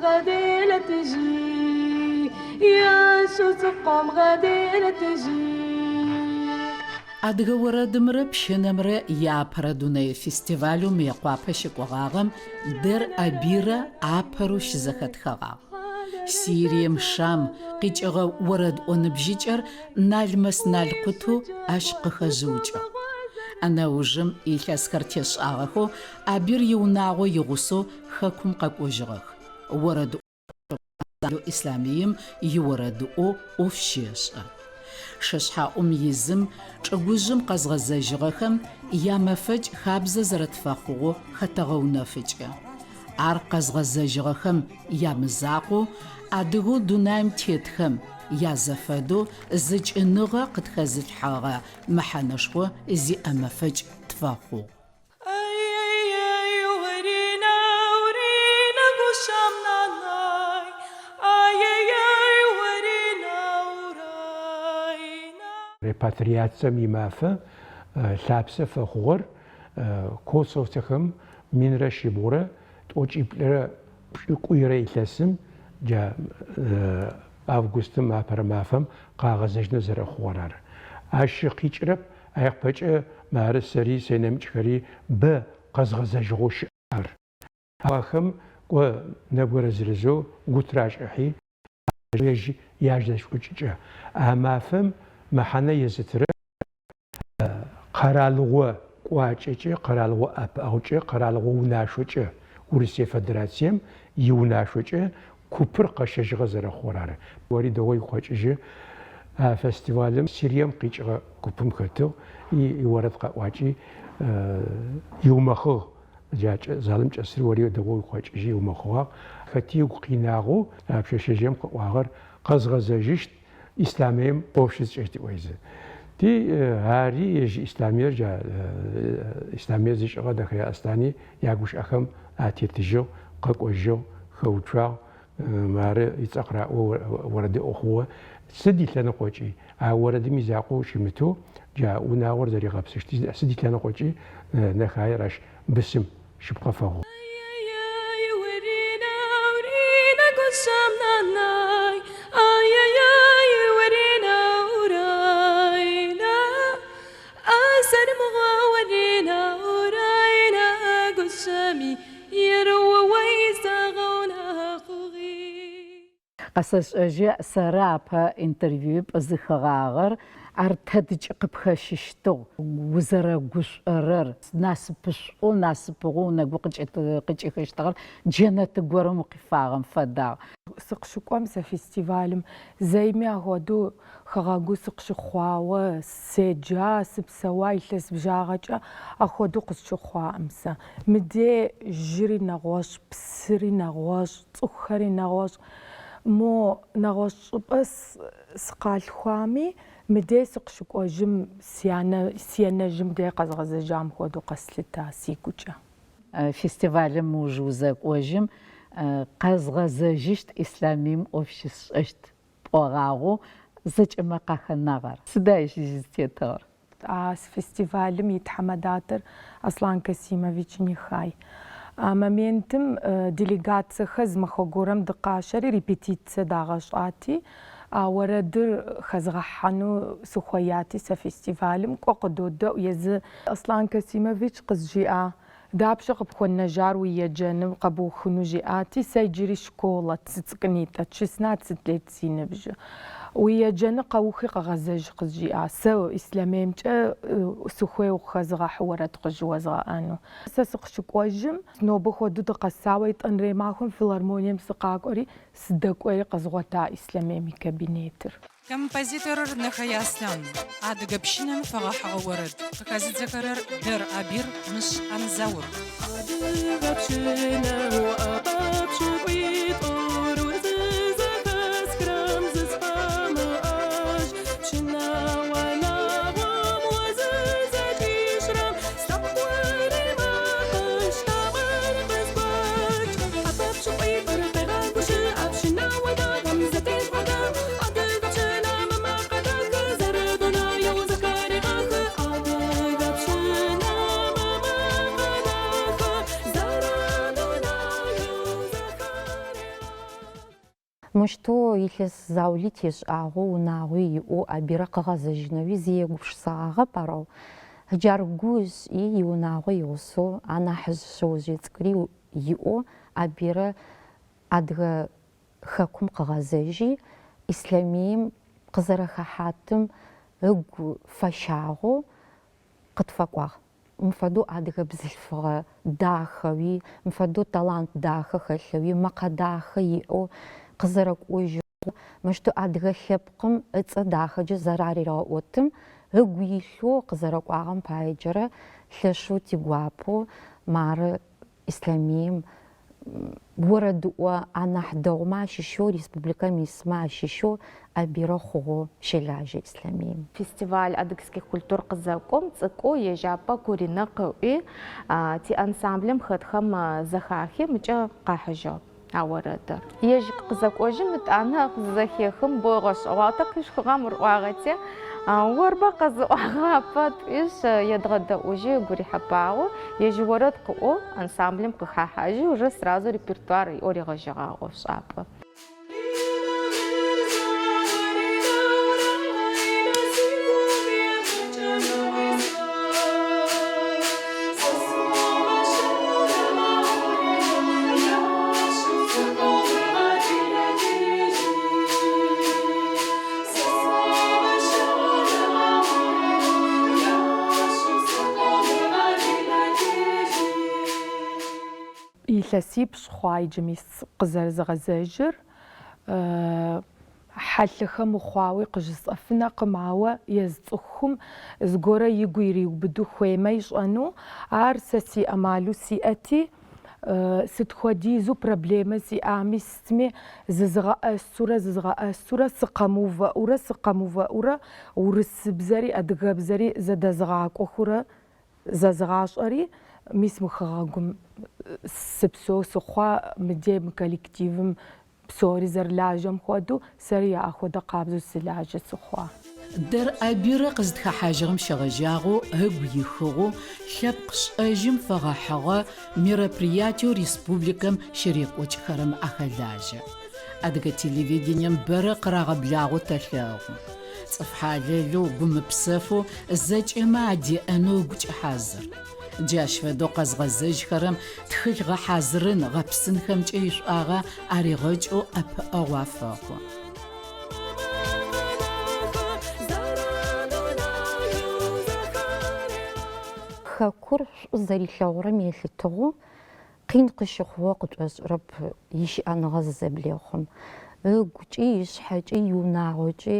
غادي تجي يا شو تقوم غادي تجي. Адыгэ орэдымрэ пщынэмрэ иапэрэ Дунэе фестивалэу Мыекъуапэ щыкӏогъагъэм Дэр Абирэ апэрэу щызэхэтхыгъагъ. Сирием, Шам, къикӏыгъэ орэдӏо ныбжьыкӏэр налмэс-налкъутэу ащ къыхэжъыукӏыгъ. Нэужым, илъэсхэр тешӏагъэхэу, Абир иунагъо игъусэу хэкум къэкӏожьыгъэх. Орэдыӏо ансамблэу Ислъамыем иорэдыӏоу ӏоф щешӏэ. Шышъхьэӏум изым чӏыгужъым къэзгъэзэжьыгъэхэм ямэфэкӏ хабзэ зэрэтфэхъугъэу хэтэгъэунэфыкӏы. Ар къэзгъэзэжьыгъэхэм ямызакъоу, адыгэу дунаим тетхэм язэфэдэу зыкӏыныгъэ къытхэзылъхьэгъэ мэхьанэшхо зиӏэ мэфэкӏ тфэхъугъ. Ай-ай-ай, урина, урина, гущэм нанай, Ай-ай-ай, урина, урайна. Репатриацием имафэ лъапсэ фэхъугъэр косовцэхэм 1170 илъэсым джа августым апэрэ мафэм къагъэзэжьынэу зэрэхъугъэр ары. Ащ къикӏырэп Айкъпэкӏэ мары сэри, сэ нэмыкӏхэри бэ къэзгъэзэжьыгъэу щыӏэр. Ау ахэм кӏо нэбгырэ зырызэу гу тырашӏыхьи, ежь яжь зэшӏокӏыкӏэ а мафэм мэхьанэ езытырэ къэралыгъо кӏуачӏэкӏэ, къэралыгъо ӏэпыӏэгъукӏэ, къэралыгъо унашъокӏэ, Урысые Федерацием иунашъокӏэ купыр къэщэжьыгъэ зэрэхъугъэр ары. Ори дэгъоу угу къэкӏыжьы, а фестивалым Сирием къикӏыгъэ купым хэтыгъ, иорэд къэӏуакӏи иумэхъыгъ. Джа залым чӏэсыр ори дэгъоу угу къэкӏыжьы, иумэхъыгъагъ. Хэти ыгу къинагъэу а пшъэшъэжъыем къыӏуагъэр къэзгъэзэжьыщт, Ислъамыем ӏоф щысшӏэщт ыӏозэ. Ти ари ежь Ислъамыер джа Ислъамыер зышӏыгъэ Нэхэе Аслъани ягущыӏэхэм атетыжьыгъ, къэкӏожьыгъ, хэуцуагъ, мары ыцӏэ къыраӏоу орэдыӏо хъугъэ. Сыд илъэныкъокӏи, а орэдым изакъоу щымытэу, джа унагъор зэригъэпсыщт, сыд илъэныкъокӏи Нэхаер ащ бысым шъыпкъэ фэхъугъ. Ай-ай-ай, урина, урина, гущэм нанай, Ай-ай-ай, урина, урайна, Асэрмыгъэ, урина, урайна, гущэми, ерыуэуэй сагъэунэхъугъи. Къэсэшӏэжьы, сэры апэ интервью пӏызыхыгъагъэр, ар тэдыкӏи къыпхэщыщтыгъ, узэрэгушӏорэр, насыпышӏоу, насыпыгъэу унэгу къыкӏихыщтыгъэр джэнэты горэм укъифагъэм фэдагъ. Сыкъыщыкӏуэм сэ фестивалым зэйми ахуэдэу хэгъэгу сыкъыщыхъуауэ, седжа, сыпсэуа илъэс бжагъэкӏэ ахуэдэу къысщыхъуаӏым сэ. Мыдей жьыри нэгъуэщӏ, псыри нэгъуэщӏ, цӏыхухэри нэгъуэщӏ. Мо нэгъуэщӏ щӏыпӏэ сыкъалъхуами, мыдей сыкъыщыкӏуэжым си анэ, си анэжьым дей къэзгъэзэжам хуэдэу къэслъыта сигукӏэ. Фестивалым ыуж узэкӏожьым, къэзгъэзэжьыщт Ислъамыем ӏоф щысшӏэщт пӏогъагъэу зэкӏэмэ къахэнагъ ар. Сыда ащ зытетыгъэр? А фестивалым и тхьэмадатэр Аслан Касимович Нехай. А моментым делегациехэр зы махуэ гуэрым дыкъашэри репетицие дагъэщӏати, а уэрэдыр хэзгъэхьэну сыхуеяти сэ фестивалым, кӏуэ къыдодэӏу езы Аслан Касимович къызжиӏа. Дапщэ къыпхуэнэжар уи еджэным къэбухыну жиӏати, сэ иджыри школэт, сыцӏыкӏунитӏэт, 16 лет си ныбжьы. Уи еджэныр къэухи къэгъэзэж къызжиӏа. Сэ Ислъэмеймкӏэ сыхуей укъыхэзыгъэхьу уэрэд къыжьуэзгъэӏэну. Сэ сыкъыщыкӏуэжым, нобэ хуэдэу дыкъэсауэ етӏанэрей махуэм филармонием сыкъакӏуэри, сыдэкӏуейри къэзгъуэта Ислъэмейм и кабинетыр. Композиторыр Нэхэе Аслъан. Адыгэ пщынэм фэгъэхьыгъэ орэд. Къыхэзыдзэхэрэр Дэр Абир, Мышъ Анзаур. Адыгэ пщынэу ӏэпэ пшӏыкӏуитӏур зызэхэсхрэм зысфэмыӏэж. Пщынэуэ нагъуэм уэ зызэкӏищрэм слъэпкъури макъыщтамэр къызгуэкӏ. ӏэпэ пшӏыкӏуитӏур къегъэгущыӏэ пщынауэ дагъэм зэтежгъэдэӏу. Адыгэ пщынэм макъэ дахэ зэрыдунаеу зэхарегъэхы. Адыгэ пщынэм макъэ дахэ зэрыдунаеу зэхарегъэхы. Мощтэу илъэс заули тешӏагъэу унагъуи иӏэу Абирэ къыгъэзэжьынэуи зи егупшысэгъагъэп, арэу джар гу ышӏи иунагъо игъусэу анахьыжъ шъэожъые цӏыкӏури иӏэу Абирэ Адыгэ хэкум къыгъэзэжьи, Ислъамыем къызэрэхэхьатым ыгу фэщагъэу къытфэкӏуагъ. Мы фэдэу адыгэ бзылъфыгъэ дахэуи, мы фэдэу талант дахэ хэлъэуи, мэкъэ дахэ иӏэу къызэрэкӏожьыгъэу, мыщтэу адыгэ лъэпкъым ыцӏэ дахэкӏэ зэраригъэӏотым ыгу илъэу къызэрэкӏуагъэм паекӏэрэ лъэшэу тигуапэу мары Ислъамыем орэдыӏо анахь дэгъумэ ащыщэу, республикэм исмэ ащыщэу Абирэ хъугъэу щэлажьэ Ислъамыем. Фестиваль адыгских культур къызэкӏом, цӏыкӏоу ежьапӏэ Куринэ къыӏуи, тиансамблэм хэтхэм зэхахи, мыкӏэ къахьыжьыгъ. А орэдыр. Ежь къызэкӏожьым ытӏанэ къызызэхехым боу ыгъэшӏэгъуагъ, тэ къишъухыгъа мыр ыӏуагъэти, орба къэзыӏуагъэ апэ тӏуишъ едгъэдэӏужьи ыгу рихьыпагъэу, ежь орэд къыӏоу ансамблем къыхахьажьи, уже сразу репертуар иӏэу ригъэжьэгъагъ ӏофшӏапӏэ. Илъэсипщӏ хъуа иджы мис къызэрызгъэзэжьыр. Хьэлъэхэ мыхъуауи къыжысӏэфынэкъым, ауэ езы цӏыхум зыгуэрэ игу ириубыду хуеймэ ищӏэну, ар сэ си ӏэмалу сиӏэти, сыт хуэдизу проблемэ сиӏами сытми, зызгъэӏэсурэ зызгъэӏэсурэ, сыкъэмыувэӏурэ сыкъэмыувэӏурэ, урысыбзэри адыгэбзэри зэдэзгъакӏуэхурэ зэзгъащӏэри, мис мы хэгъэгум сыпсэу сыхъуа, мыдей мы коллективым Псори зэрылажьэм хуэдэу, сэри ахуэдэ къабзэу сылажьэ сыхъуа. Дэр Абирэ къызытхэхьажьыгъэм щегъэжьагъэу ыгу ихыгъэу лъэпкъ шӏэжьым фэгъэхьыгъэ мероприятиеу республикэм щырекӏокӏхэрэм ахэлажьэ. Адыгэ телевидением бэрэ къырагъэблагъэу тэлъэгъу. Цӏыф хьалэлэу, гумыпсэфэу зэкӏэмэ адеӏэнэу ыгукӏэ хьазыр. Джащ фэдэу къэзгъэзэжьхэрэм тхылъ гъэхьазырын гъэпсынхэмкӏэ ишӏуагъэ аригъэкӏэу ӏэпыӏэгъу афэхъу. Хэкур шӏу зэрилъэгъурэм елъытыгъэу къин къыщыхъугъэу къытшӏошӏырэп ищыӏэныгъэ зызэблехъум. Ыгукӏи, ышъхьэкӏи, иунагъокӏи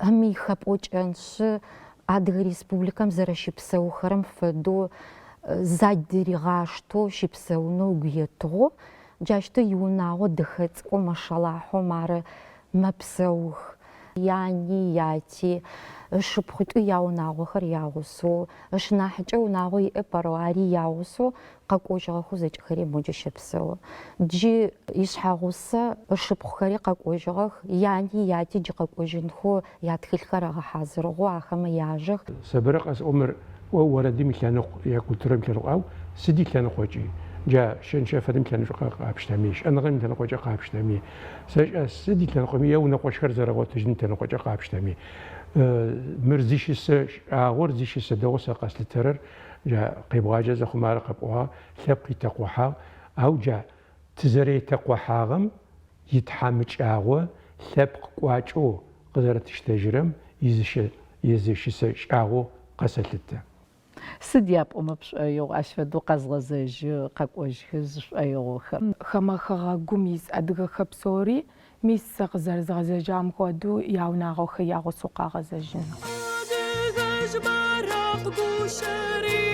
Ами хэпӏокӏэншъы, Адыгэ Республикэм зэрэщыпсэухэрэм фэдэу задыригъаштэу щыпсэунэу ыгу етыгъэу, джащтэу иунагъо дэхэ цӏыкӏоу машалахьэу мары мэпсэух. Яни, яти, ышыпхъуитӏуи яунагъохэр ягъусэу, ышнахьыкӏэ унагъо иӏэп, арэу ари ягъусэу къэкӏожьыгъэхэу зэкӏэхэри моджэ щэпсэу. Джы ишъхьэгъусэ ышыпхъухэри къэкӏожьыгъэх, яни яти джы къэкӏожьынхэу ятхылъхэр агъэхьазырыгъэу ахэмэ яжэх. Сэ бэрэ къэсӏо мыр кӏо орэдым илъэныкъу е культурэм илъэныкъу, ау сыд илъэныкъокӏи, джа щэн-щэфэным илъэныкъокӏэ къапштэми, шӏэныгъэм илъэныкъокӏэ къапштэми, сэшӏэ сыд илъэныкъоми е унэкъощхэр зэрэгъотыжьыным илъэныкъокӏэ къапштэми, мыр зищысэ шӏагъор, зищысэ дэгъоу сэ къэслъытэрэр Джа къебгъаджэ зэхъум ары къэпӏогъагъ, лъэпкъ итэкъухьагъ, ау джа тызэретэкъухьагъэм итхьамыкӏагъо лъэпкъ кӏуачӏэу къызэрэтштэжьырэм изы щысэ шӏагъоу къэсэлъытэ. Сыд япӏомэ пшӏоигъу ащ фэдэу къэзгъэзэжьы къэкӏожьхэ зышӏоигъохэм? Хамэ хэгъэгум ис адыгэхэ псори Мис сэ къызэрызгъэзэжьам хуэдэу я унагъуэхэр я гъусэу къагъэзэжьыну. Адыгэжь бэракъ гущэри.